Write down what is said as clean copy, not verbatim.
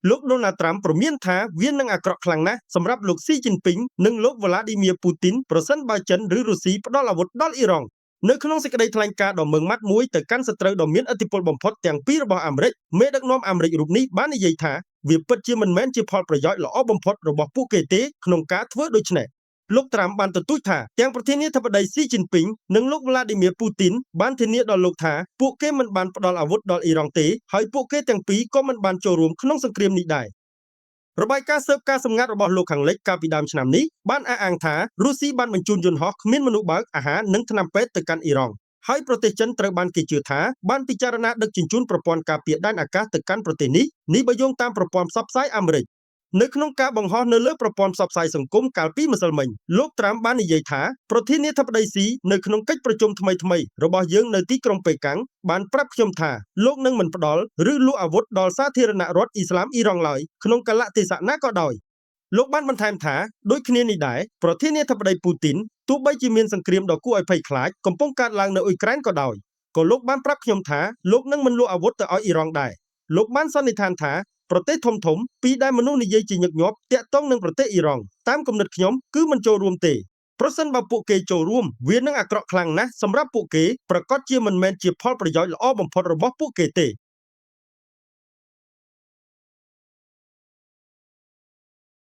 លោកដូណាល់ត្រាំព្រមានថាវានឹងអាក្រក់ខ្លាំងណាស់សម្រាប់លោកស៊ីជីនពីងនិងលោកវ្លាឌីមៀពូទីនប្រសិនបើចិនឬរុស្ស៊ីផ្ដល់អាវុធដល់អ៊ីរ៉ង់នៅក្នុងសេចក្តីថ្លែងការណ៍ដ៏ម៉ឺងម៉ាត់មួយទៅកាន់សត្រូវដ៏មានឥទ្ធិពលបំផុតទាំងពីររបស់អាមេរិកមេដឹកនាំអាមេរិករូបនេះបាននិយាយថាវាពិតជាមិនមែនជាផលប្រយោជន៍ល្អបំផុតរបស់ពួកគេទេក្នុងការធ្វើដូច្នេះលោកត្រាំបានទទូចថាទាំងប្រធានាធិបតីស៊ីជីនពីងនិងលោកវ្លាឌីមៀពូទីនបានធានាដល់លោកថាពួកគេមិនបានផ្ដល់អាវុធដល់អ៊ីរ៉ង់ទេហើយពួកគេទាំងពីរក៏មិនបានចូលរួមក្នុងសង្គ្រាមនេះដែររបាយការណ៍ស៊ើបការសម្ងាត់របស់លោកខាងលិចកាលពីដើមឆ្នាំនេះបានអះអាងថារុស្ស៊ីបានបញ្ជូនយន្តហោះគ្មានមនុស្សបើកអាហារនិងថ្នាំពេទ្យទៅកាន់អ៊ីរ៉ង់ហើយប្រទេសចិនត្រូវបានគេជឿថាបានពិចារណាដឹកជញ្ជូនប្រព័ន្ធការពារដែនអាកាសទៅកាន់ប្រទេសនេះនេះបើយោងតាមប្រព័ន្ធផ្សព្វផ្សាយអាមេរិកនៅក្នុងការបង្ហោះនៅលើប្រព័ន្ធផ្សព្វផ្សាយសង្គមកាលពីម្សិលមិញលោកត្រាំបាននិយាយថាប្រធានាធិបតីស៊ីនៅក្នុងកិច្ចប្រជុំថ្មីៗរបស់យើងនៅទីក្រុងប៉េកាំងបានប្រាប់ខ្ញុំថាលោកនឹងមិនផ្ដល់ឬលក់អាវុធដល់សាធារណរដ្ឋអ៊ីស្លាមអ៊ីរ៉ង់ឡើយក្នុងកាលៈទេសៈណាក៏ដោយលោកបានបន្ថែមថាដូចគ្នានេះដែរប្រធានាធិបតីពូទីនទោះបីជាមានសង្គ្រាមដ៏គួរឲ្យភ័យខ្លាចកំពុងកើតឡើងនៅអ៊ុយក្រែនក៏ដោយក៏លោកបានប្រាប់ខ្ញុំថាលោកនឹងមិនលក់អាវុធទៅឲ្យអ៊ីរ៉ង់ដែរលោកបានសន្និដ្ឋានថាប្រទេសធំធំពីរដែលមនុស្សនិយាយជាញឹកញាប់តាក់ទងនឹងប្រទេសអ៊ីរ៉ង់តាមគំនិតខ្ញុំគឺមិនចូលរួមទេប្រសិនបើពួកគេចូលរួមវានឹងអាក្រក់ខ្លាំងណាស់សម្រាប់ពួកគេប្រាកដជាមិនមែនជាផលប្រយោជន៍ល្អបំផុតរបស់ពួកគេទេ។